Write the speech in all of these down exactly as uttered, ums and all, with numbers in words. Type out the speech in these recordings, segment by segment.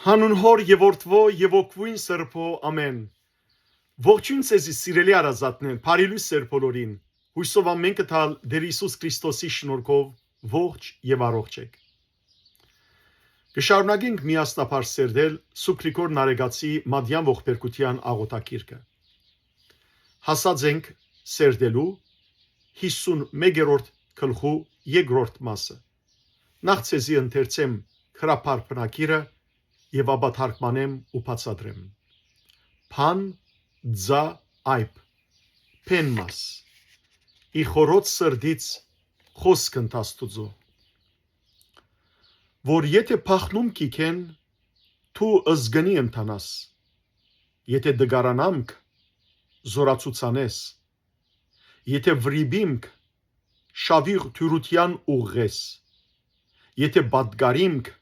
Հանուն Հօր եւ Որդի եւ Հոգիին Սրբոյ, ամէն։ Ողջոյն ձեզի, սիրելի հարազատներ, բարի լոյս ձեր բոլորին։ Յուսով ամէնքը տալ Տէր Յիսուս Քրիստոսի շնորհքով ողջ եւ առողջ էք։ Կը շարունակենք միասնաբար սերտել Սուրբ Գրիգոր Նարեկացի Մատեան ողբերգութեան աղօթագիրքը։ Հասած ենք սերտելու հիսուն մեկերորդ գլխու երկրորդ մասը։ Նախ ձեզի ընթերցեմ գրաբար բնագիրը եւ ապա թարգմանեմ ու բացատրեմ։ Բան, ձա, այբ, բեն մաս։ Ի խորոց սրտից խօսք ընդ Աստուծոյ, որ եթէ բախնում կիքեն, դու զգնի ընթանաս, եթէ դգարանամք, զորացուցանես, եթէ վրիպիմք, շաւիղ դիւրութեան ուղղես, եթէ պատկարիմք,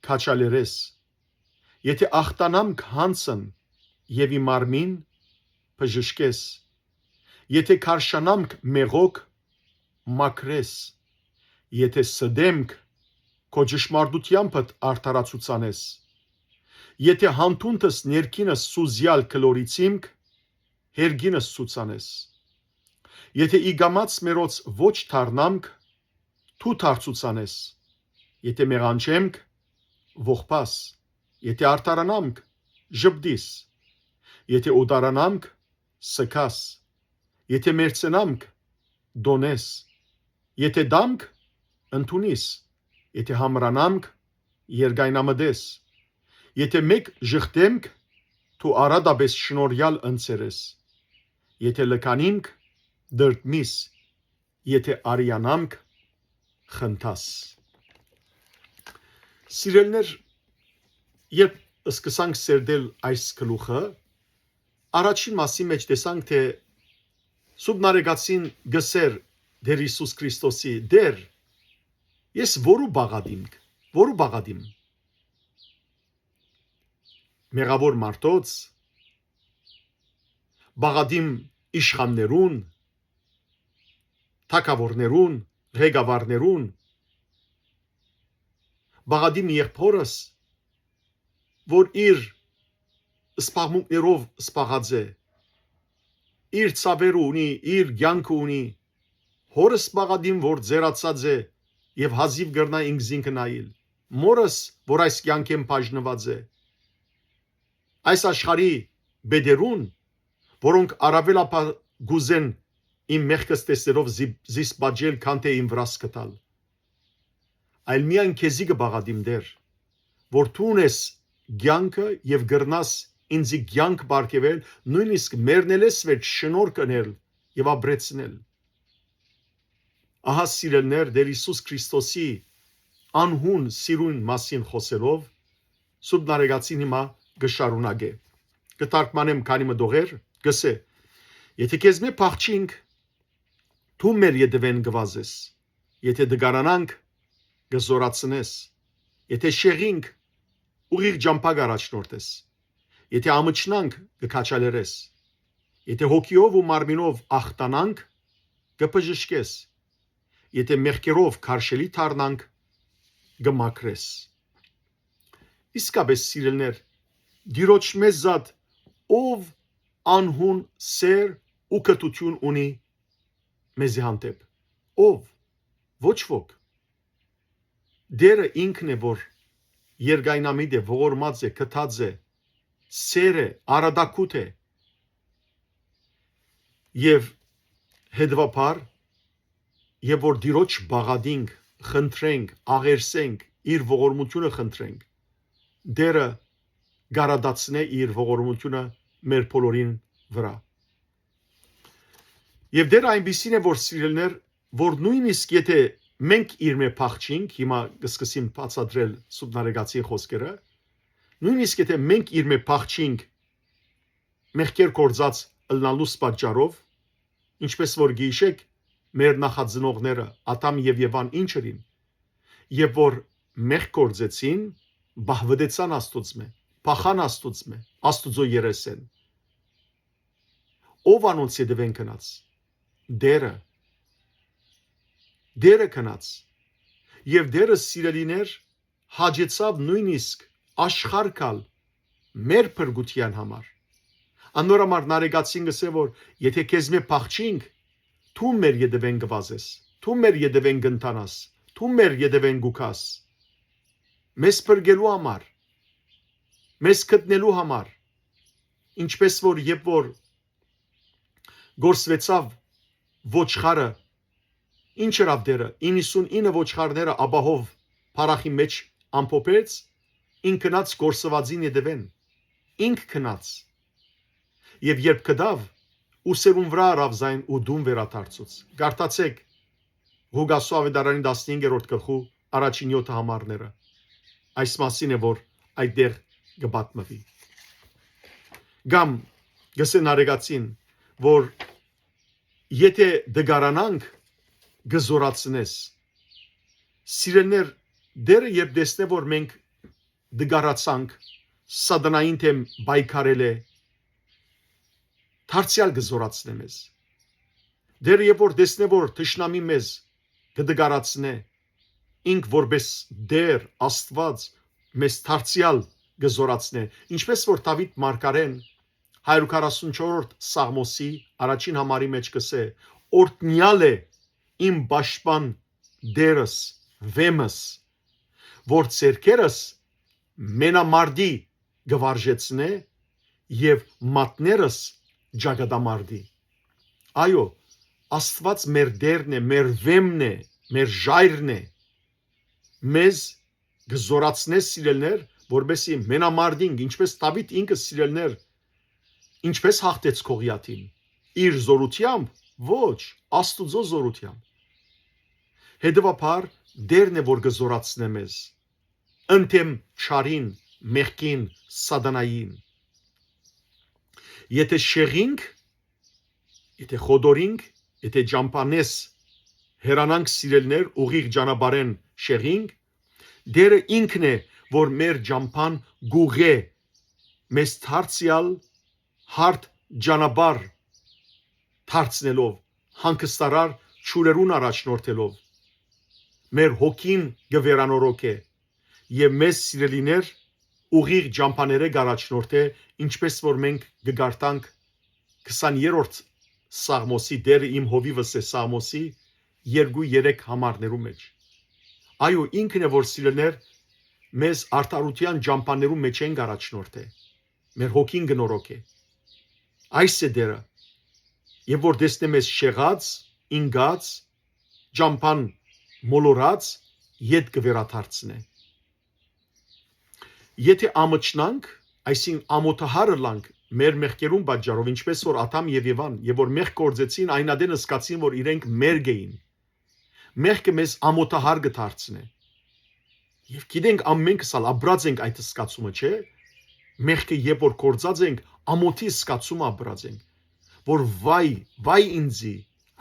քաջալերես, եթէ ախտանամք յանցն եւ ի մարմին, բժշկես, եթէ քարշանամք մեղուկ, մաքրես, եթէ ստեմք, քո ճշմարտութեամբդ արդարացուցանես, եթէ յանդունդս ներքինս սուզեալ կլորիցիմք, հերկինս ցուցանես, եթէ ի կամաց մերոց ոչ դառնամք, դու դարձուցանես, եթէ մեղանչեմք, ողբաս, եթէ արդարանամք, ժպտիս, եթէ օտարանամք, սկաս, եթէ մերձենամք, դոնես, եթէ տամք, ընդունիս, եթէ համրանամք, երկայնամտես, եթէ մէկ ժխտեմք, դու առատապէս շնորհեալ ընձեռես, եթէ լքանիմք, դրդմիս, եթէ արիանամք, խնդաս։ Սիրելիներ, երբ սկսանք սերտել այս գլուխը, առաջին մասի մէջ տեսանք, թէ Սուրբ Նարեկացին կ'ըսէր Տէր Յիսուս Քրիստոսի. «Տէր, ես որու բաղատիմք, որու բաղատիմ։ Մեղաւոր մարդոց, բաղատիմ իշխաններուն, թագաւորներուն, ղեկավարներուն, բաղատիմ եղբօրս, որ իր սպաղմունքներով սպաղած է, իր ցաւերը ունի, իր կեանքը ունի, հորս բաղատիմ, որ ձեռացած է եւ հազիւ կրնայ ինքզինքը նայիլ, մորս, որ այս կեանքէն բաժնուած է, այս աշխարհի բեդերուն, որոնք առաւելապա կ'ուզեն իմ մեղքս տեսնելով զի-, զիս պատժել, քան թէ իմ վրաս գտալ։ Այլ միայն քեզի կը բաղատիմ, Տէր, որ դու ունես կեանքը եւ կրնաս ինձի կեանք պարգեւել, նոյնիսկ մեռնելէս վեր շնորհք ընել եւ ապրեցնել»։ Ահա, սիրելիներ, Տէր Յիսուս Քրիստոսի անհուն սիրուն մասին խօսելով, Սուրբ Նարեկացին հիմա կը շարունակէ։ Կը թարգմանեմ քանի մը տողեր, կ'ըսէ. «Եթէ քեզմէ փախչինք, դու մեր ետեւէն կը վազես, եթէ դգարանանք, կը զօրացնես, եթէ շեղինք, ուղիղ ճամբայ կ'առաջնորդես, եթէ ամչնանք, կը քաջալերես, եթէ հոգիով ու մարմինով ախտանանք, կը բժշկես, եթէ մեղքերով քարշելի դառնանք, կը մաքրես»։ Իսկապէս, սիրելիներ, Տիրոջ մեզ զատ ով անհուն սէր ու կրթութիւն ունի մեզի հանդէպ։ Ով։ Ոչ ոք։ Տէրը ինքն է, որ երկայնամիտ է, ողորմած է, կթած է, սէր է, արատակութ է։ Եւ հետեւաբար, եւ որ Տիրոջ բաղատինք, խնդրենք, աղերսենք, իր ողորմութիւնը խնդրենք, Տէրը կ'արատացնէ իր ողորմութիւնը մեր բոլորին վրայ։ Եւ Տէրը այնպիսին է, որ, սիրելիներ, որ նոյնիսկ եթէ մենք իրմէ փախչինք, հիմա կ'սկսին բացատրել Սուրբ Նարեկացին խօսքերը, նոյնիսկ եթէ մենք իրմէ փախչինք մեղքեր գործած ըլնալուս պատճառով, ինչպես որ գիշեք մեր նախածնողները Ադամ եւ Եվան ինչ ըրին, եւ որ մեղք գործեցին, բահվտեցան Աստուծմէ, փախան Աստուծմէ, Աստուծոյ երեսէն։ Ո՞վ անոնց ետեւէն գնաց։ Տէրը։ Տէրը գնաց։ Եւ Տէրը, սիրելիներ, հաճեցաւ նոյնիսկ աշխարհ գալ մեր փրկութեան համար։ Անոր համար Նարեկացին կ'ըսէ որ, «Եթե քեզմէ փախչինք, դու մեր ետեւէն կը վազես, դու մեր ետեւէն կ'ընթանաս, դու մեր ետեւէն կու գաս։ Մեզ փրկելու համար, մեզ գտնելու համար»։ Ինչպէս որ երբ որ գործուեցաւ ոչխարը, ինչ ըրաւ Տէրը, իննսունինը ոչխարները ապահով փառախի մէջ ամփոփեց, ինք գնաց գործուածին ետեւէն, ինք գնաց։ Եւ երբ գտաւ, ուսերուն վրայ առաւ զայն ու տուն վերադարձուց։ Կարդացէք Ղուկասու աւետարանի տասնհինգերորդ գլխու առաջին եօթը համարները։ Այս մասին է որ այդտեղ կը պատմուի։ Կամ կ'ըսէ Նարեկացին որ, «Եթե դկարանանք, կը զորացնես»։ Սիրելիներ, Տէրը երբ տեսնէ որ մենք դկարացանք, սատանային դէմ պայքարելէ, դարձեալ կը զորացնէ մեզ։ Տէրը երբ որ տեսնէ որ թշնամի մեզ կը դկարացնէ, ինք որպէս Տէր Աստուած մեզ դարձեալ կը զորացնէ, ինչպէս որ Դաւիթ մարգարէն հարիւրքառասունչորսերորդ Սաղմոսի առաջին համարի մէջ կ'ըսէ. «Օրհնեալ է իմ պաշտպան Տէրս, վեմս, որ ձեռքերս մենամարտի կը վարժեցնէ եւ մատներս ճակատամարտի»։ Այո, Աստուած մեր Տէրն է, մեր վեմն է, մեր ժայռն է։ Մեզ կը զորացնէ, սիրելիներ, որպեսզի մենամարտինք, ինչպէս Դաւիթ ինքը, սիրելիներ, ինչպէս հաղթեց Գողիաթին, իր զօրութեամբ, ոչ, Աստուծոյ զօրութեամբ։ Հետեւաբար Տէրն է որ կը զորացնէ մեզ, ընդդէմ չարին, մեղքին, սատանային։ Եթե շեղինք, եթե խոտորինք, եթե ճամբանես հեռանանք, սիրելիներ, ուղիղ ճանապարհէն շեղինք, Տէրը ինքն է որ մեր ճամբան կ'ուղղէ, մեզ դարձեալ հարթ ճանապարհ դարձնելով, հանգստարար ջուրերուն առաջնորդելով, մեր հոգին կը վերանորոգէ եւ մեզ, սիրելիներ, ուղիղ ճամբաներէ կ'առաջնորդէ, ինչպէս որ մենք կը կարդանք քսաներորդ Սաղմոսի, Տէրը իմ հովիւս է Սաղմոսի երկու երեք համարներու մէջ։ Այո, ինքն է որ, սիրելիներ, մեզ արդարութեան ճամբաներու մէջէն կ'առաջնորդէ, մեր հոգին կը նորոգէ։ Այս է Տէրը, եւ որ տեսնէ մեզ շեղած, ինկած, ճամբան մոլորած, ետ կը վերադարձնէ։ Եթե ամչնանք, այսինքն՝ ամոթահար ըլլանք մեր մեղքերուն պատճառով, ինչպէս որ Ադամ եւ Եվան, եւ որ մեղք գործեցին, այն ատեն զգացին որ իրենք մերկ էին։ Մեղքը մեզ ամոթահար կը դարձնէ։ Եւ գիտենք, ամենքս ալ ապրած ենք այդ զգացումը, չէ՞։ Մեղքը երբ որ գործած ենք, ամոթի զգացումը ապրած ենք, որ վայ, վայ ինձի,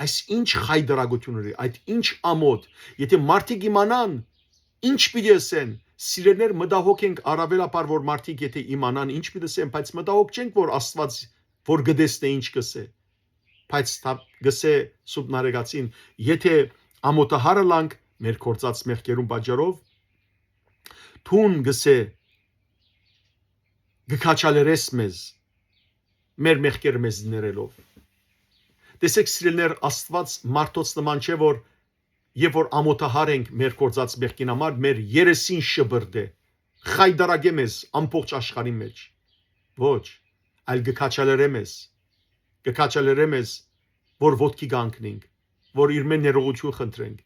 այս ինչ խայտարակություն էր, այդ ինչ ամոթ, եթե մարդիկ իմանան, ինչ պիտի ըսեն։ Սիրելիներ, մտահոգ ենք առաւելաբար որ մարդիկ եթե իմանան, ինչ պիտի ըսեն, բայց մտահոգ չենք որ Աստուած որ կը տեսնէ ինչ կ'ըսէ։ Բայց թա-, կ'ըսէ Սուրբ Նարեկացին, եթե ամոթահար ըլանք մեր գործած մեղքերուն պատճառով, դուն, կ'ըսէ, կը քաջալերես մեզ, մեր մեղքերը մեզ ներելով։ Տեսեք, սիրելիներ, Աստուած մարդոց նման չէ որ, երբ որ ամոթահար ենք մեր գործած մեղքին համար, մեր երեսին շպրտէ, խայտարակէ մեզ ամբողջ աշխարհի մէջ։ Ոչ, այլ կը քաջալերէ մեզ, կը քաջալերէ մեզ որ ոտքի կանգնենք, որ իրմէ ներողություն խնդրենք,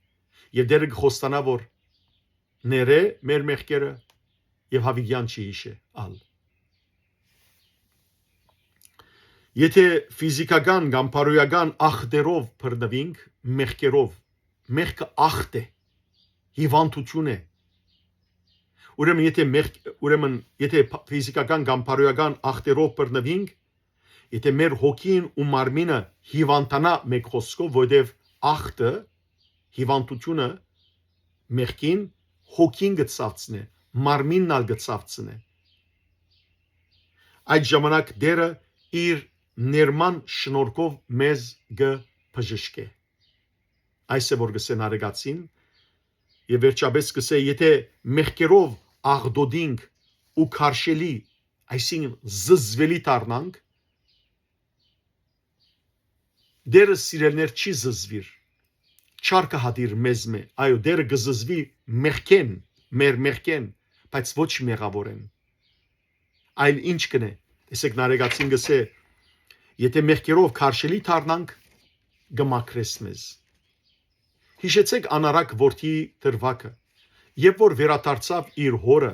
եւ Տէրը կը խոստանայ որ ներէ մեր մեղքերը եւ յաւիտեան չի յիշէ ալ։ Եթե ֆիզիքական կամ բարոյական ախտերով բռնուինք, մեղքերով, մեղքը ախտ է, հիվանդություն է։ Ուրեմն եթե մեղք, ուրեմն եթե փ-, ֆիզիքական կամ բարոյական ախտերով բռնուինք, եթե մեր հոգին ու մարմինը հիվանդանայ, մեկ խօսքով, որտեւ ախտը, հիվանդությունը մեղքին, հոգին կը ցաւցնէ, մարմինն ալ կը ցաւցնէ, այդ ժամանակ Տէրը իր ներման շնորհքով մեզ կը բժշկէ։ Այս է որ կ'ըսէ Նարեկացին, եւ վերջապէս կ'ըսէ, եթե մեղքերով աղտոտինք, ու քարշելի, այսինքն զզվելի դառնանք, Տէրը, սիրելիներ, չի զզուիր։ Չար կը հատիր մեզմէ։ Այո, Տէրը կը զզուի մեղքէն, մեր մեղքէն, բայց ոչ մեղաւորէն։ Այլ ինչ կ'ընէ։ Տեսեք, Նարեկացին կ'ըսէ. «Եթէ մեղքերով քարշելի դառնանք, կը մաքրես մեզ»։ Յիշեցէք անառակ որդի դրուագը, երբ որ վերադարձաւ իր հօրը,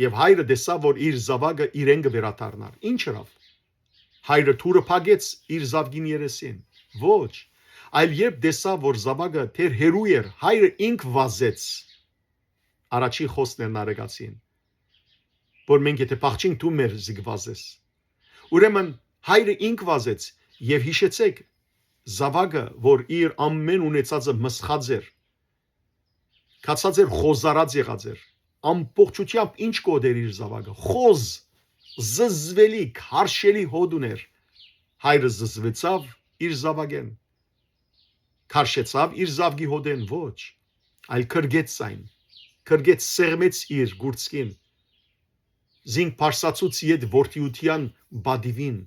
եւ հայրը տեսաւ, որ իր զաւակը իրեն կը վերադառնար։ Ինչ ըրաւ։ Հայրը դուռը փակեց իր զաւկին երեսին։ Ոչ, այլ երբ տեսաւ, որ զաւակը դեռ հեռու էր, հայրը ինք վազեց։ Առաջին խօսքն էր Նարեկացին, որ մենք եթէ փախչենք, դու մեր զի կվազես։ Ուրեմն հայրը ինք վազեց, եւ յիշեցէք, զաւակը, որ իր ամէն ունեցածը մսխած էր, գացած էր, խոզարած եղած էր, ամբողջությամբ ինչ կ'օտէր իր զաւակը, խոզ, զզվելի, քարշելի հոտ ունէր։ Հայրը զզվեցաւ իր զաւակէն, քարշեցաւ իր զաւկի հոտէն, ոչ, այլ կրկեց զայն, կրկեց, սեղմեց իր գուրցքին, զինք բարձրացուց յետ որդիության պատիւին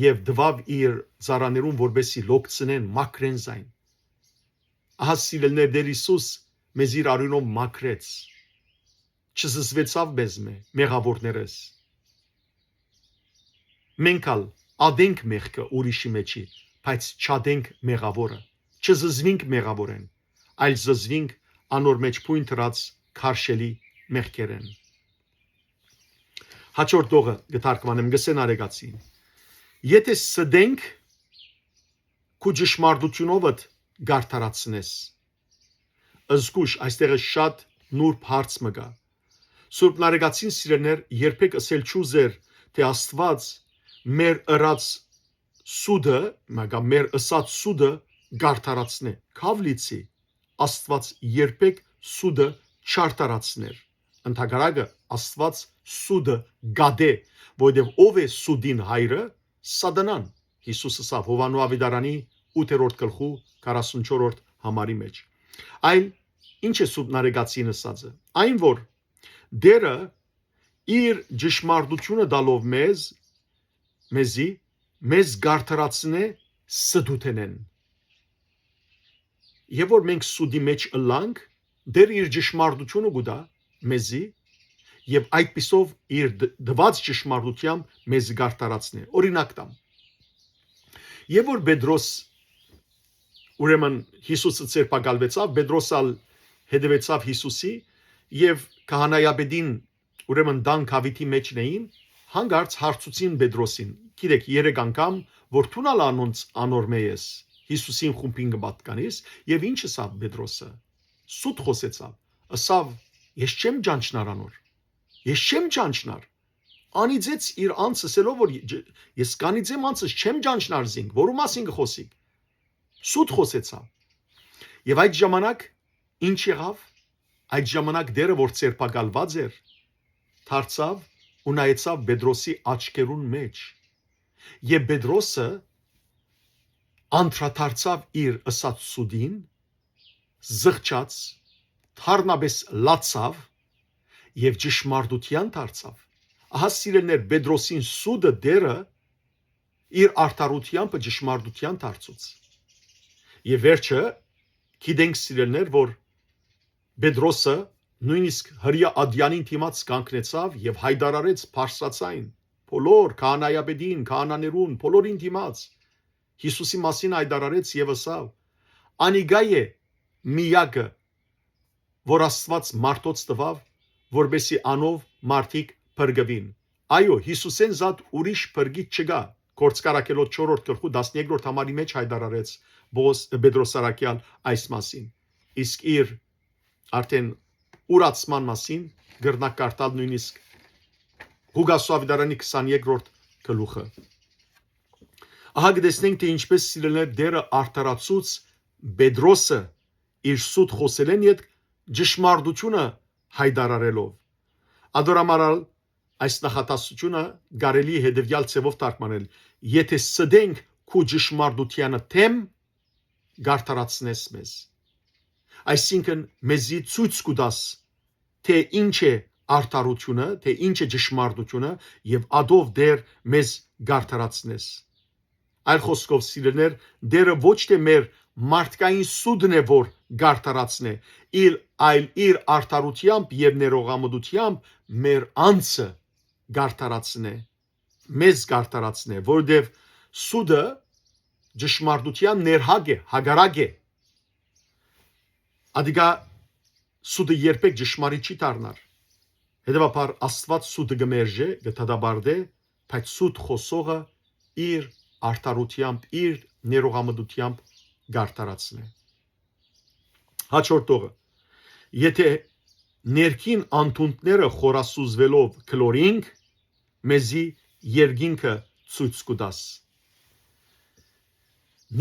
եւ տուաւ իր ծառաներուն, որպեսզի լոգցնեն, մաքրեն զայն։ Ահա, սիրելիներ, Տէր Յիսուս մեզ իր արիւնով մաքրեց, չզզվեցաւ մեզմէ, մեղաւորներէս։ Մենք ալ ատենք մեղքը ուրիշի մէջի, բայց չատենք մեղաւորը, չզզվինք մեղաւորէն, այլ զզվինք անոր մէջ բոյն դրած քարշելի մեղքերէն։ Հաջորդ դողը կը թարգմանեմ, կ'ըսէ Նարեկացին. «Եթէ ստենք, քու ճշմարտութիւնովդ կ'արդարացնես»։ Զգուշ, այստեղը շատ նուրբ հարց մը կայ։ Սուրբ Նարեկացին, սիրելիներ, երբեք ըսել չուզեր, թէ Աստուած մեր ըրած սուտը, մը կամ մեր ըսած սուտը կ'արդարացնէ։ Քաւ լիցի, Աստուած երբեք սուտը չ'արդարացներ։ Ընդհակառակը, Աստուած սուտը կ'ատէ, որովհետեւ ով է սուտին հայրը, Սատանան։ Յիսուս ըսաւ Յովհաննու աւետարանի ութերորդ գլխու քառասունչորրորդ համարի մէջ։ Այլ ինչ է Սուրբ Նարեկացին ըսածը։ Այն որ Տէրը իր ճշմարտութիւնը տալով մեզ, մեզի, մեզ կ'արդարացնէ ստութենէն։ Եւ որ մենք սուտի մէջ ըլլանք, Տէրը իր ճշմարտութիւնը կու տայ մեզի, եւ այդպիսով իր դ-, տուած ճշմարտութեամբ մեզի կ'արդարացնէ։ Օրինակ տամ։ Եւ որ Պետրոս, ուրեմն Յիսուսը ձերբակալուեցաւ, Պետրոս ալ հետեւեցաւ Յիսուսի, եւ քահանայապետին, ուրեմն տան գաւիթի մէջն էին, հանկարծ հարցուցին Պետրոսին. «Գիտեք, երեք անգամ որ դուն ալ անոնց, անոր մէ ես, Յիսուսին խումբին կը պատկանիս»։ Եւ ինչ ըսաւ Պետրոսը։ Սուտ խօսեցաւ, ըսաւ. «Ես չեմ ճանչնար անոր, ես չեմ ճանչնար»։ Անիծեց իր անձը, ըսելով որ ե-, «Ես կանիծեմ անձս, չեմ ճանչնար զինք, որու մասին կը խօսիք»։ Սուտ խօսեցաւ։ Եւ այդ ժամանակ ինչ եղաւ։ Այդ ժամանակ Տէրը, որ ձերբակալուած էր, դարձաւ ու նայեցաւ Պետրոսի աչքերուն մէջ։ Եւ Պետրոսը անդրադարձաւ իր ըսած սուտին, զղջաց, դառնապէս լացաւ եւ ճշմարտութեան դարձաւ։ Ահա, սիրելիներ, Պետրոսին սուտը Տէրը իր արդարութեամբը ճշմարտութեան դարձուց։ Եւ վերջը, գիտենք, սիրելիներ, որ Պետրոսը նոյնիսկ հրեայ ատեանին դիմաց կանգնեցաւ եւ յայտարարեց բարձրաձայն, բոլոր քահանայապետին, քահանաներուն, բոլորին դիմաց, Յիսուսի մասին յայտարարեց եւ ըսաւ. «Անիկա է միակը, որ Աստուած մարդոց տուաւ, որպեսզի անով մարդիկ փրկուին։ Այո, Յիսուսէն զատ ուրիշ փրկիչ չկայ»։ Գործք առաքելոց չորրորդ գլխու տասներկրորդ համարի մէջ յայտարարեց Պողոս-, Պետրոս առաքեալ այս մասին։ Իսկ իր արդեն ուրացման մասին կրնայ կարդալ նոյնիսկ Ղուկասու աւետարանի քսաներկրորդ գլուխը։ Ահա կը տեսնենք, թէ ինչպես, սիրելիներ, Տէրը արդարացուց Պետրոսը իր սուտ խօսելէն ետք ճշմարտութիւնը յայտարարելով։ Ատոր համար ալ այս նախադասութիւնը կարելի է հետեւեալ ձեւով թարգմանել. «Եթէ ստենք քու ճշմարտութեանը դէմ, կ'արդարացնես մեզ»։ Այսինքն, մեզի ցոյց կու տաս, թէ ինչ է արդարութիւնը, թէ ինչ է ճշմարտութիւնը, եւ ատով Տէր մեզ կ'արդարացնես։ Այլ խօսքով, սիրելիներ, Տէրը ոչ թէ մեր մարդկային սուտն է, որ կ'արդարացնէ, իլ, այլ իր արդարութեամբ եւ ներողամտութեամբ մեր անձը կ'արդարացնէ, մեզ կ'արդարացնէ, որովհետեւ սուտը ճշմարտութեան ներհակ է, հակառակ է։ Ադիկա սուտը երբեք ճշմարիտ չի դառնար։ Հետեւաբար Աստուած սուտը կը մերժէ, կը դատապարտէ, բայց սուտ խօսողը իր արդարութեամբ, իր ներողամտութեամբ կ'արդարացնէ։ Հաջորդողը, եթե ներքին անդունդները խորասուզվելով կլորինք, մեզի երկինքը ցոյց կու տաս։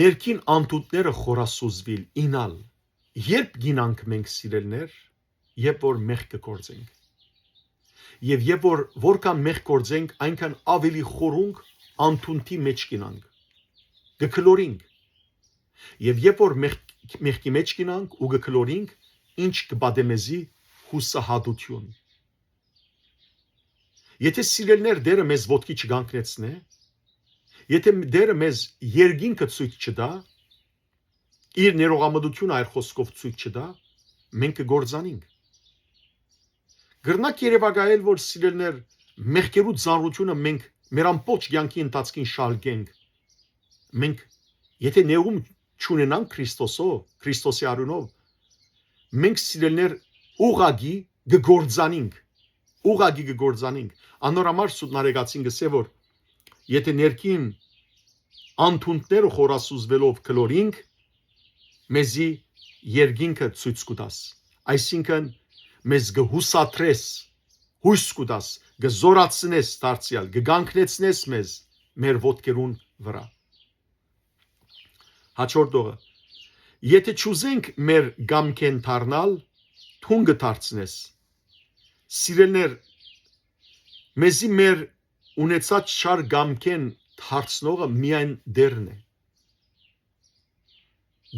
Ներքին անդունդները խորասուզուիլ, ինալ, երբ գինանք մենք, սիրելիներ, երբ որ մեղք կը գործենք։ Եւ երբ որ որքան մեղք գործենք, այնքան ավելի խորունկ անդունդի մէջ գինանք, կը կլորինք։ Եւ երբ որ մեղք-, մեղքի մէջ գինանք ու կը կլորինք, ինչ կը պատէ մեզի հուսահատութիւն։ Եթե, սիրելիներ, Տէրը մեզ ոտքի չկանգնեցնէ, եթե Տէրը մեզ երկինքը ցոյց չտայ, իր ներողամտությունը, այլ խօսքով, ցոյց չտայ, մենք կը կործանինք։ Կրնաք երեւակայել, որ, սիրելիներ, մեղքերու ծանրութիւնը մենք մեր ամբողջ կեանքի ընթացքին շալկենք։ Մենք, եթե ներում չունենանք Քրիստոսով, Քրիստոսի արիւնով, մենք, սիրելիներ, ուղղակի կը կործանինք, ուղղակի կը կործանինք։ Անոր համար Սուրբ Նարեկացին կ'ըսէ, որ եթե ներքին անդունդները խորասուզվելով կլորինք, մեզի երկինքը ցոյց կու տաս, այսինքն՝ մեզ կը յուսատրես, յոյս կու տաս, կը զօրացնես դարձեալ, կը կանգնեցնես մեզ մեր ոտքերուն վրայ։ Հաջորդողը, եթե չուզենք մեր կամքէն դառնալ, դուն կը դարձնես։ Սիրելիներ, մեզի մեր ունեցած չար կամքէն դարձնողը միայն Տէրն է։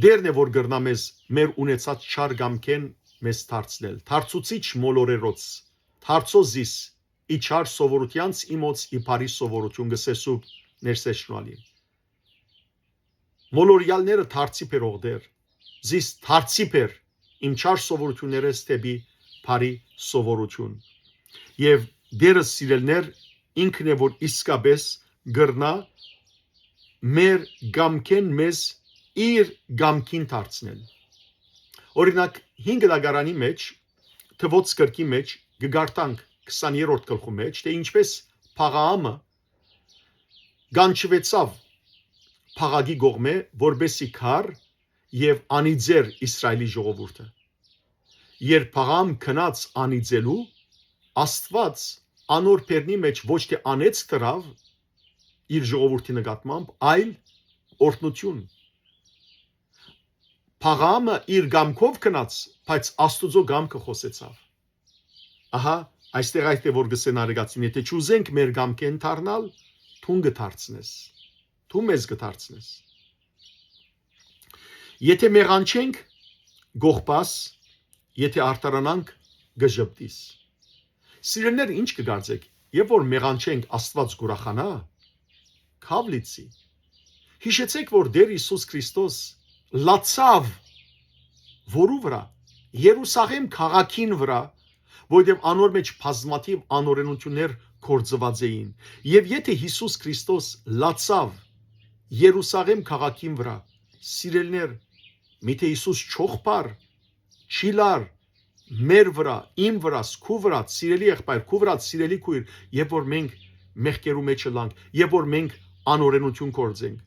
Տէրն է, որ կրնայ մեզ մեր ունեցած չար կամքէն մեզ դարձնել։ Դարձուցիչ մոլորերոց, դարձո զիս ի չար սովորութեանց իմոց ի բարի սովորութիւն, կ'ըսէ Սուրբ Ներսէ Շնուալին։ Մոլորեալները դարձի բերող Տէր, զիս դարձի բեր իմ չար սովորութիւններէս դէպի բարի սովորութիւն։ Եւ Տէրը, սիրելիներ, ինքն է, որ իսկապէս կրնայ մեր կամքէն մեզ իր կամքին դարձնել։ Օրինակ, հինգ դագարանի մէջ, թուոց գրքի մէջ, կը կարդանք քսաներորդ գլխու մէջ, թէ ինչպէս Փաղաամը կանչուեցաւ Փաղագի կողմէ, որպէսզի գար եւ անիծէր Իսրայէլի ժողովուրդը։ Երբ Փաղաամ գնաց անիծելու, Աստուած անոր բերնի մէջ ոչ թէ անեծ դրաւ իր ժողովուրդի նկատմամբ, այլ օրհնութիւն։ Փաղաամը իր կամքով գնաց, բայց Աստուծոյ կամքը խօսեցաւ։ Ահա, այստեղ այդ է, որ կ'ըսեն արեգացին, եթե չուզենք մեր կամքէն դառնալ, դուն կը դարձնես, դու մեզ կը դարձնես։ Եթե մեղանչենք, կ'ողբաս, եթե արդարանանք, կը ժպտիս։ Սիրելիներ, ինչ կը կարծէք, երբ որ մեղանչենք, Աստուած կ'ուրախանա՞։ Քաւ լիցի։ Յիշեցէք, որ Տէր Յիսուս Քրիստոս լացաւ որու վրայ, Երուսաղէմ քաղաքին վրայ, որովհետեւ անոր մէջ բազմաթիւ անօրենութիւններ գործուած էին։ Եւ եթե Յիսուս Քրիստոս լացաւ Երուսաղէմ քաղաքին վրայ, սիրելիներ, միթէ Յիսուս չ'ողբար, չի լար մեր վրայ, իմ վրաս, քու վրաց, սիրելի եղբայր, քու վրաց, սիրելի քույր, երբ որ մենք մեղքերու մէջ ըլանք, երբ որ մենք անօրենութիւն գործենք,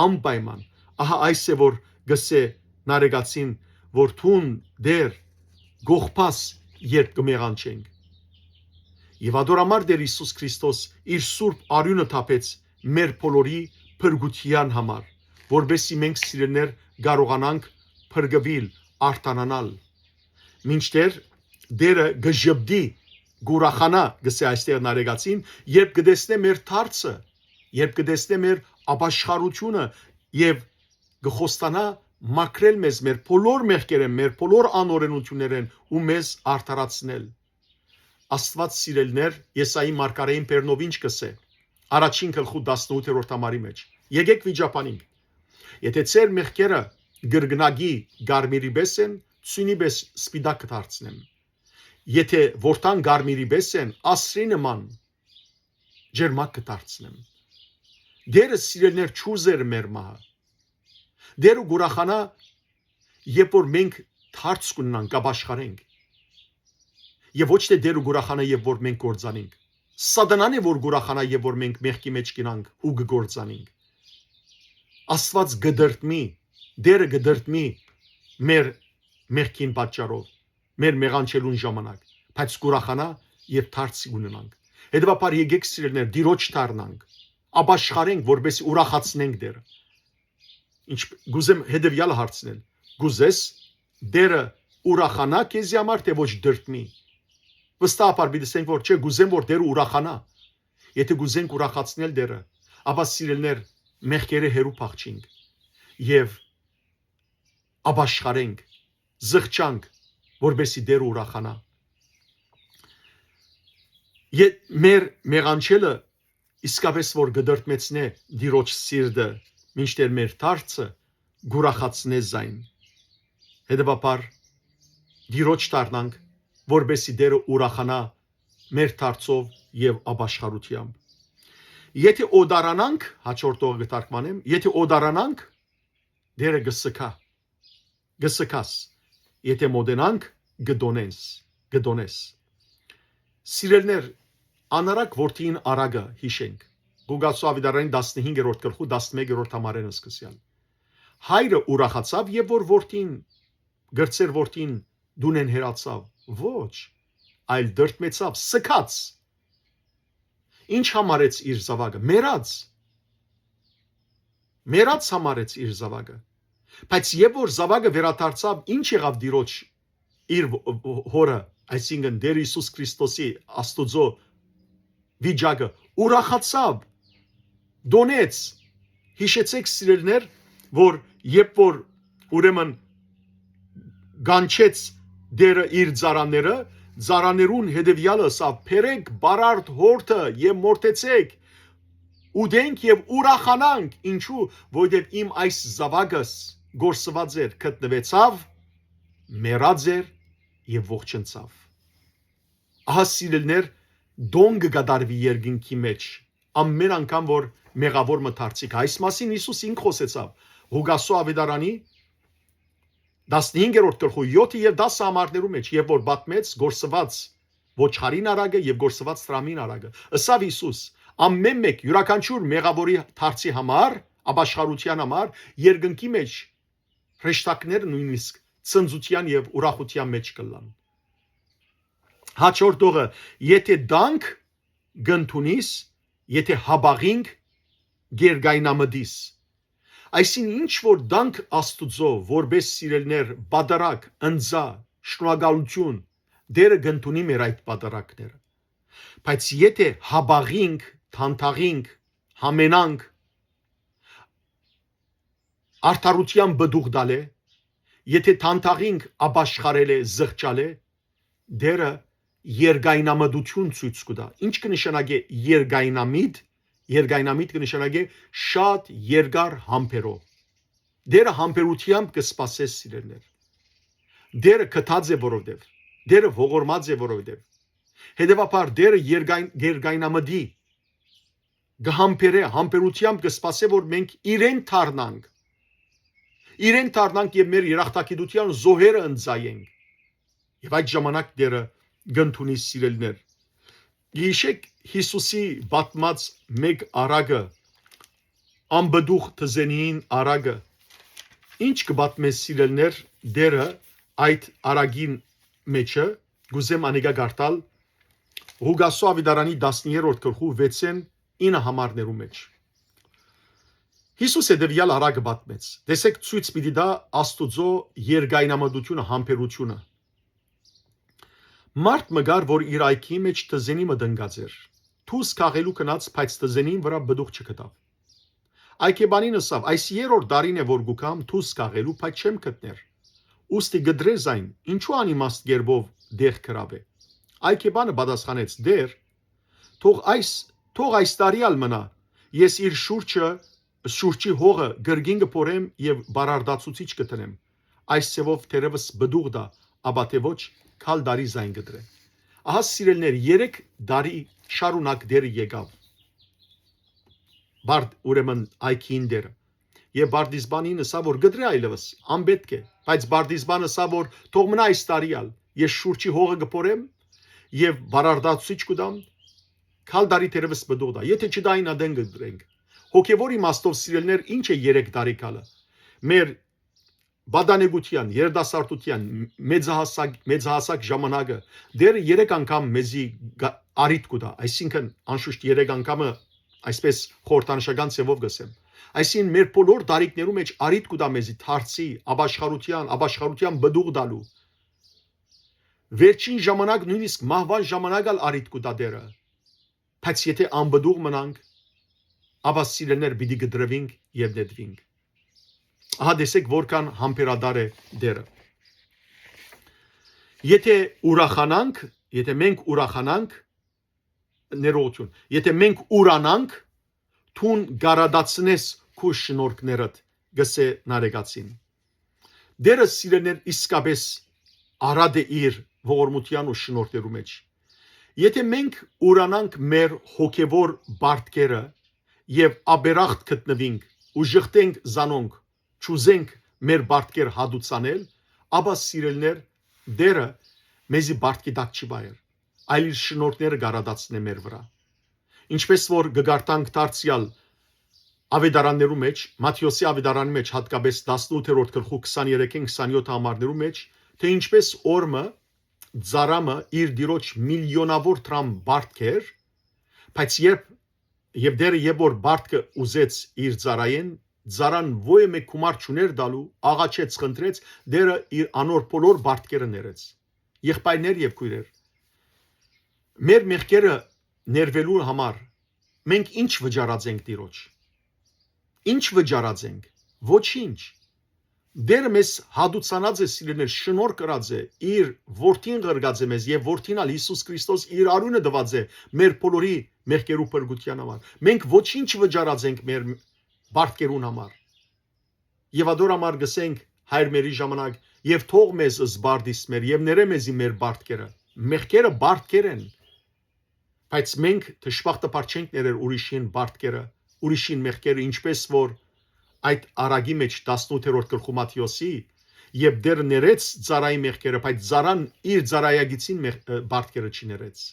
անպայման։ Ահա այս է, որ կ'ըսէ Նարեգացին, որ դուն, Տէր, կ'ողբաս, երբ կը մեղանչենք։ Եւ ատոր համար Տէր Յիսուս Քրիստոս իր սուրբ արիւնը թափեց մեր բոլորի փրկութեան համար, որպեսզի մենք, սիրելիներ, կարողանանք փրկուիլ, արդանանալ։ Մինչդեռ Տէրը կը ժպտի, կ'ուրախանայ, կ'ըսէ այստեղ Նարեգացին, երբ կը տեսնէ մեր դարձը, երբ կը տեսնէ մեր ապաշխարութիւնը եւ կը խոստանայ մաքրել մեզ մեր բոլոր մեղքերէն, մեր բոլոր անօրենութիւններէն ու մեզ արդարացնել։ Աստուած սիրելիներ, Եսայի մարգարէին Պերնով ինչ կ'ըսէ, առաջին գլխու տասնութերորդ համարի մէջ. «Եկէք վիճաբանինք։ Եթէ ձեր մեղքերը կրկնակի կարմիրի պէս են, ծունի պէս սպիտակ կը դարձնեմ։ Եթէ որդան կարմիրի պէս են, ասրի նման ջերմակ կը դարձնեմ»։ Տէրը, սիրելիներ, չուզեր մեր մահը։ Տէրը կ'ուրախանայ, երբ որ մենք դարձ կ'ունենանք, կ'ապաշխարենք։ Եւ ոչ թէ Տէրը կ'ուրախանայ, երբ որ մենք կործանենք։ Սատանան է, որ կ'ուրախանայ, երբ որ մենք մեղքի մէջ կ'ընանք ու կը կործանենք։ Աստուած կը տրտմի, Տէրը կը տրտմի մեր մեղքին պատճառով, մեր մեղանչելուն ժամանակ, բայց կ'ուրախանայ, երբ դարձ կ'ունենանք։ Հետեւաբար, եկէք, սիրելիներ, Տիրոջ դառնանք, ապաշխարենք, որպեսզի ուրախացնենք Տէրը։ Ինչ կ'ուզեմ հետեւեալը հարցնել. կ'ուզես Տէրը ուրախանայ քեզի համար, թէ ոչ տրտմի։ Վստահաբար պիտի ասենք, որ չէ, կ'ուզեմ, որ Տէրը ուրախանայ։ Եթէ կ'ուզենք ուրախացնել Տէրը, ապա, սիրելիներ, մեղքերէ հեռու փախչինք եւ ապաշխարենք, զղջանք, որպեսզի Տէրը ուրախանայ։ Եթ մեր մեղանչելը իսկապէս որ կը տրտմեցնէ Տիրոջ սիրտը, մինչդեռ մեր դարձը կ'ուրախացնէ զայն։ Հետեւաբար, Տիրոջ դառնանք, որպեսզի Տէրը ուրախանայ մեր դարձով եւ ապաշխարութեամբ։ Եթէ օտարանանք, հաջորդ օրը կը թարգմանեմ, եթէ օտարանանք, Տէրը կը սկայ, կը սկաս, եթէ մօտենանք, կը տոնես, կը տոնես։ Սիրելիներ, անառակ որդիին առակը յիշենք։ Ղուկասու Աւետարանի տասնհինգերորդ գլխու տասնմեկերորդ համարէն սկսեալ։ Հայրը ուրախացաւ, եւ որ որդին, կրցեր որդին տունէն հեռացաւ։ Ոչ, այլ տրտմեցաւ, սկաց։ Ինչ համարեց իր զաւակը։ Մեռած։ Մեռած համարեց իր զաւակը։ Բայց երբ որ զաւակը վերադարձաւ, ինչ եղաւ Տիրոջ, իր ո-, ո-, հորը, այսինքն Տէր Յիսուս Քրիստոսի, Աստուծոյ վիճակը, ուրախացաւ, տոնեց։ Յիշեցէք, սիրելիներ, որ երբ որ, ուրեմն, կանչեց Տէրը իր ծառաները, ծառաներուն հետեւեալը ըսաւ. «Բերէք պարարտ հորթը եւ մորթեցէք, ուտենք եւ ուրախանանք»։ Ինչու՞, որովհետեւ իմ այս զաւակս կորսուած էր, գտնուեցաւ, մեռած էր եւ ողջնցաւ։ Ահա, սիրելիներ, տոն կը կատարուի երկնքի մէջ, ամէն անգամ որ մեղաւոր մը դարձիք։ Այս մասին Յիսուս ինք խօսեցաւ Ղուկասու Աւետարանի տասնհինգերորդ գլխու եթ եւ դաս համարներու մէջ, երբ որ պատմեց կորսուած ոչխարին առակը եւ կորսուած տրամին առակը։ Ըսաւ Յիսուս. «Ամէն մէկ, իւրաքանչիւր մեղաւորի դարձի համար, ապաշխարութեան համար, երկնքի մէջ հրեշտակները նոյնիսկ ցնծութեան եւ ուրախութեան մէջ կ'ըլլան»։ Հաջորդ օրը, եթէ տանք, կ'ընդունիս, եթէ յապաղինք, կ'երկայնամտիս։ Այսինքն, ինչ որ տանք Աստուծոյ, որպէս սիրելիներ, պատարագ, ընծայ, շնորհակալութիւն, Տէրը կ'ընդունի մեր այդ պատարագները։ Բայց եթէ յապաղինք, դանդաղինք, յամենանք, արդարութեան պտուղ տալէ, եթէ դանդաղինք, ապաշխարելէ, զղջալէ, Տէրը երկայնամտութիւն ցոյց կու տայ։ Ինչ կը նշանակէ երկայնամիտ։ Երկայնամիտ կը նշանակէ շատ երկար համբերով։ Տէրը համբերութեամբ կը սպասէ, սիրելիներ։ Տէրը գթած է, որովհետեւ, Տէրը ողորմած է, որովհետեւ, հետեւաբար, Տէրը երկայն-, երկայնամտի կը համբերէ, համբերութեամբ կը սպասէ, որ մենք իրեն դառնանք։ Իրեն դառնանք եւ մեր երախտագիտութեան զոհերը ընծայենք։ Եւ այդ ժամանակ Տէրը կ'ընդունի, սիրելիներ։ Գիշեք Յիսուսի պատմած մէկ առակը, անպտուղ թզենիին առակը։ Ինչ կը պատմէ, սիրելիներ, Տէրը այդ առակին մէջը, կ'ուզեմ անիկա կարդալ, Ղուկասու Աւետարանի տասներորդ գլխու վեցէն ինը համարներու մէջ։ Յիսուս հետեւեալ առակը պատմեց. «Տեսեք, ցոյց պիտի տայ Աստուծոյ երկայնամտութիւնը, համբերութիւնը։ Մարդ մը կար, որ իր այգիի մէջ թզենի մը տնկած էր։ Դուս քաղելու գնաց, բայց թզենիին վրայ պտուղ չգտաւ։ Այգեպանին ըսաւ. "Այս երրորդ տարին է, որ կու գամ դուս քաղելու, բայց չեմ գտներ։ Ուստի կտրե զայն, ինչու անիմաստ կերպով տեղ գրաւէ"։ Այ Քեբանը պատասխանեց. «Տէր, թող այս, թող այս տարի ալ մնայ, ես իր շուրջը, շուրջի հողը կրկին կը փորեմ եւ բարարդացուցիչ կը դնեմ։ Այս ձեւով թերեւս պտուղ տայ, ապա թէ ոչ, քալ տարի զայն կը դրե»։ Ահա, սիրելիներ, երեք տարի շարունակ Տէրը եկաւ։ Բարդ, ուրեմն, այգին Տէրը։ Եւ Պարտիզպանին ըսաւ, որ կը դրէ այլեւս, անպետք է։ Բայց Պարտիզպանը ըսաւ, որ թող մնայ այս տարի ալ, ես շուրջի հողը կը փորեմ եւ բարարդացուցիչ կու տամ, քալ տարի թերեւս պտուղ տայ։ Եթէ չտային, ատեն կը դրենք։ Հոգեվոր իմաստով, սիրելիներ, ի՞նչ է երեք տարի քալը։ Մեր պատանեկութեան, երիտասարդութեան, մեծահասակ, մեծահասակ ժամանակը, Տէրը երեք անգամ մեզի գա-, առիթ կու տայ, այսինքն, անշուշտ, երեք անգամը այսպես խորհրդանշական ձևով կ'ըսեմ։ Այսինքն, մեր բոլոր տարիքներու մէջ առիթ կու տայ մեզի դարձի, ապաշխարութեան, ապաշխարութեան պտուղ տալու։ Վերջին ժամանակ, նոյնիսկ մահուան ժամանակ ալ առիթ կու տայ Տէրը։ Բայց եթէ անպտուղ մնանք, ապա, սիրելիներ, պիտի կտրուինք եւ նետուինք։ Ահա, տեսեք, որքան համբերատար է Տէրը։ Եթէ ուրախանանք, եթէ մենք ուրախանանք, ներողություն, եթէ մենք ուրանանք, դուն կ'արատացնես քու շնորհքներդ, կ'ըսէ Նարեկացին։ Տէրը, սիրելիներ, իսկապէս առատ է իր ողորմութեան ու շնորհներու մէջ։ Եթէ մենք ուրանանք մեր հոգեվոր պարտքերը եւ աբերախտ գտնուինք ու ժխտենք զանոնք, չուզենք մեր պարտքեր հատուցանել, ապա, սիրելիներ, Տէրը մեզի պարտքի տակ չի վայեր, այլ իր շնորհքները կ'արատացնէ մեր վրայ։ Ինչպես որ կը կարդանք դարձեալ Աւետարաններու մէջ, Մատթէոսի Աւետարանի մէջ, յատկապէս տասնութերորդ գլխու քսաներեքէն քսանեթ համարներու մէջ, թէ ինչպես օրմը, ծառամը իր տիրոջ միլիոնաւոր դրամ պարտք էր, բայց երբ, եւ Տէրը երբ որ պարտքը ուզեց իր ծառայէն, ծառան ոյ մէկ գումար չուներ տալու, աղաչեց, խնդրեց, Տէրը իր անոր բոլոր պարտքերը ներեց։ Եղբայրներ եւ քոյրեր, մեր մեղքերը ներուելու համար մենք ի՞նչ վճարած ենք Տիրոջ։ Ի՞նչ վճարած ենք։ Ոչինչ։ Տէրը մեզ հատուցանած է, սիրելիներ, շնորհ կրած է, իր որդին ղրկած է մեզ, եւ որդին ալ, Յիսուս Քրիստոս, իր արիւնը տուած է մեր բոլորի մեղքերու փրկութեան համար։ Մենք ոչինչ վճարած ենք մեր պարտքերուն համար։ Եւ ատոր համար կ'ըսենք, Հայր մերի ժամանակ, եւ թող մեզ զբարդիս մեր, եւ ներէ մեզի մեր պարտքերը։ Մեղքերը պարտքեր են, բայց մենք դժբախտաբար չենք ներեր ուրիշին պարտքերը, ուրիշին մեղքերը, ինչպես որ այդ առակի մեջ, տասնութերորդ գլխու Մատթէոսի, երբ Տէրը ներեց ծառայի մեղքերը, բայց ծառան իր ծառայագիցին մեղ-, ը, պարտքերը չի ներեց։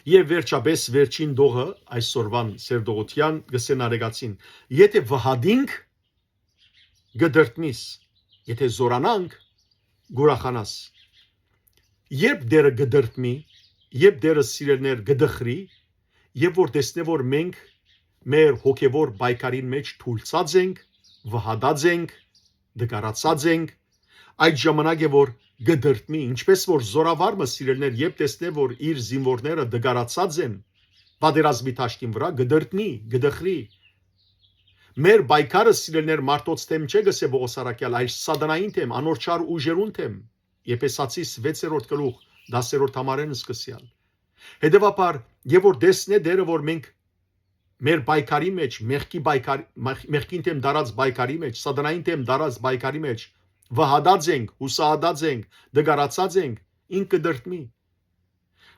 Եւ վերջապէս, վերջին դողը այսօրվան սերտողութեան, կ'ըսէ Նարեկացին. «Եթէ վհատինք, կը դրդմիս, եթէ զօրանանք, կ'ուրախանաս»։ Երբ Տէրը կը դրդմի, երբ Տէրը, սիրելիներ, կը տխրի, երբ որ տեսնէ, որ մենք մեր հոգեվոր պայքարին մէջ թուլցած ենք, վհատած ենք, տկարացած ենք, այդ ժամանակ է, որ կը դրդմի, ինչպես որ զօրավար մը, սիրելիներ, երբ տեսնէ, որ իր զինուորները տկարացած են պատերազմի դաշտին վրայ, կը դրդմի, կը տխրի։ Մեր պայքարը, սիրելիներ, մարդոց դէմ չէ, կ'ըսէ Պողոս առաքեալ, այլ սատանային դէմ, անոր չար ուժերուն դէմ։ Եփեսացիս վեցերորդ գլուխ, տասերորդ համարէն սկսեալ։ Հետեւաբար, երբ որ տեսնէ Տէրը, որ մենք մեր պայքարի մեջ, մեղքի պայքար-, մեղ-, մեղքին դէմ դարած պայքարի մեջ, սատանային դէմ դարած պայքարի մեջ վհատած ենք, յուսահատած ենք, տկարացած ենք, ինք կը դրդմի։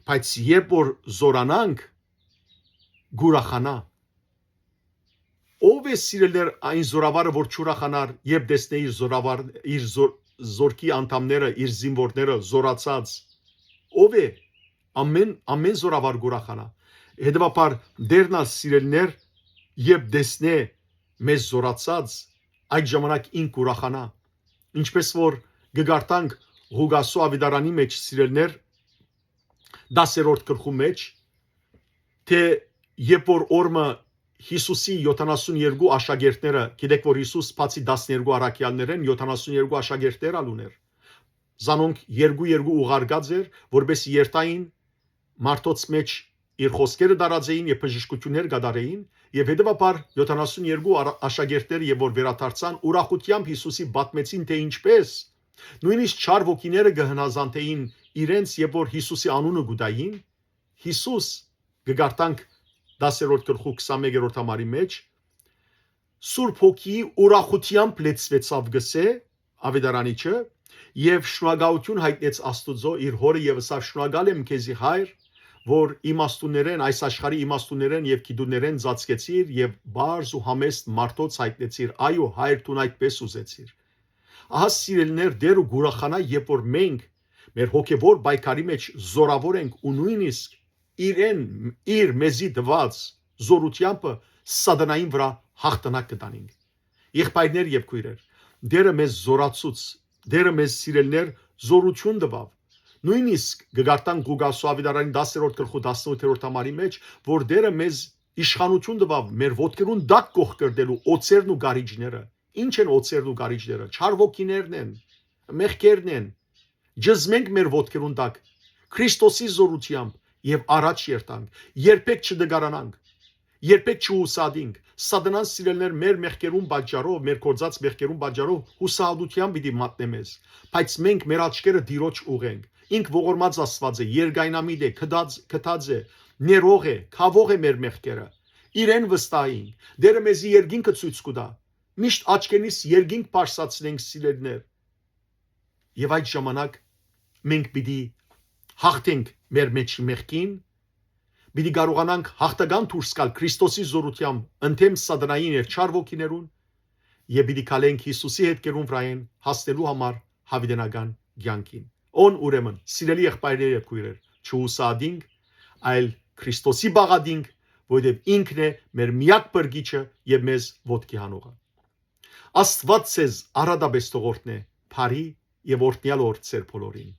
Բայց երբ որ զօրանանք, կ'ուրախանայ։ Ո՞վ է, սիրելիներ, այն զօրավարը, որ չ'ուրախանար, երբ տեսնէ իր զօրավար-, իր զոր-, զորքի անդամները, իր զինուորները զօրացած։ Ո՞վ է։ Ամեն, ամեն զօրավար կ'ուրախանայ։ Հետեւաբար, Տէրն ալ, սիրելիներ, երբ տեսնէ մեզ զօրացած, այդ ժամանակ ինք կ'ուրախանայ։ Ինչպես որ կը կարդանք Ղուկասու Աւետարանի մեջ, սիրելիներ, տասերորդ գլխու մեջ, թէ երբ որ օրմը Յիսուսի յոթանասուն երկու աշակերտները, գիտեք, որ Յիսուս բացի տասներկու առաքեալներէն յոթանասուն երկու աշակերտներ ալ ունէր, զանոնք երկու-երկու ուղարկած էր, որպէս երթային մարդոց մեջ, իր խօսքերը տարածեին եւ բժշկութիւններ կատարեին, եւ հետեւաբար յոթանասուն երկու արա-, աշակերտները, երբ որ վերադարձան, ուրախութեամբ Յիսուսի պատմեցին, թէ ինչպես նոյնիսկ չար ոգիները կը հնազանդէին իրենց, երբ որ Յիսուսի անունը կու տային, Յիսուս, կը կարդանք դասերորդ գլխու քսանմեկերորդ համարի մեջ, Սուրբ Հոգիի ուրախութեամբ լեցուեցաւ, կ'ըսէ աւետարանիչը, եւ շնորհակալութիւն յայտնեց Աստուծոյ իր Հօրը եւ ըսաւ. «Շնորհակալ եմ քեզի, Հայր, որ իմաստուններէն, այս աշխարհի իմաստուններէն եւ գիտուններէն ծածկեցիր եւ պարզ ու համեստ մարդոց յայտնեցիր։ Այո, Հայր, դուն այդպես ուզեցիր»։ Ահա, սիրելիներ, Տէրը կ'ուրախանայ, երբ որ մենք մեր հոգեվոր պայքարի մեջ զորաւոր ենք ու նոյնիսկ իրեն, իր մեզի տուած զորութեամբը սատանային վրայ յաղթանակ կը տանինք։ Եղբայրներ եւ քոյրեր, Տէրը մեզ զորացուց, Տէրը մեզ, սիրելիներ, զորութիւն տուաւ։ Նոյնիսկ կը կարդանք Ղուկասու աւետարանի տասներորդ գլխու տասնութերորդ համարի մեջ, որ Տէրը մեզ իշխանութիւն տուաւ մեր ոտքերուն տակ կոխկրտելու օձերն ու գարիճները։ Ի՞նչ են օձերն ու գարիճները։ Չար ոգիներն են, մեղքերն են։ Ճզմենք մեր ոտքերուն տակ Քրիստոսի զորութեամբ եւ առաջ երթանք, երբեք չտկարանանք, երբեք չհուսադինք։ Սատանան, սիրելիներ, մեր մեղքերուն պատճառով, մեր գործած մեղքերուն պատճառով հուսահատութեան պիտի մատնէ մեզ, բայց մենք մեր աչքերը Տիրոջ ուղենք։ Ինք ողորմած Աստուած է, երկայնամիտ է, գթած, գթած է, ներող է, քաւող է մեր մեղքերը։ Իրեն վստահ ենք։ Տէրը մեզի երկինքը ցոյց կու տայ։ Միշտ աչքերնիս երկինք բարձրացնենք, սիրելիներ։ Եւ այդ ժամանակ մենք պիտի յաղթենք մեր մեջի մեղքին, պիտի կարողանանք յաղթական դուրս գալ Քրիստոսի զորութեամբ ընդդէմ սատանային եւ չար ոգիներուն, եւ պիտի քալենք Յիսուսի հետքերուն վրայէն հասնելու համար յաւիտենական կեանքին։ Ո՞ն ուրեմն, սիրելի եղբայրներ եւ քոյրեր, չհուսադինք, այլ Քրիստոսի պաղատինք, որովհետեւ ինքն է մեր միակ փրկիչը եւ մեզ ոտքի հանողը։ Աստուած ձեզ առատապէս թող օրհնէ, բարի եւ օրհնեալ օր ձեր բոլորին։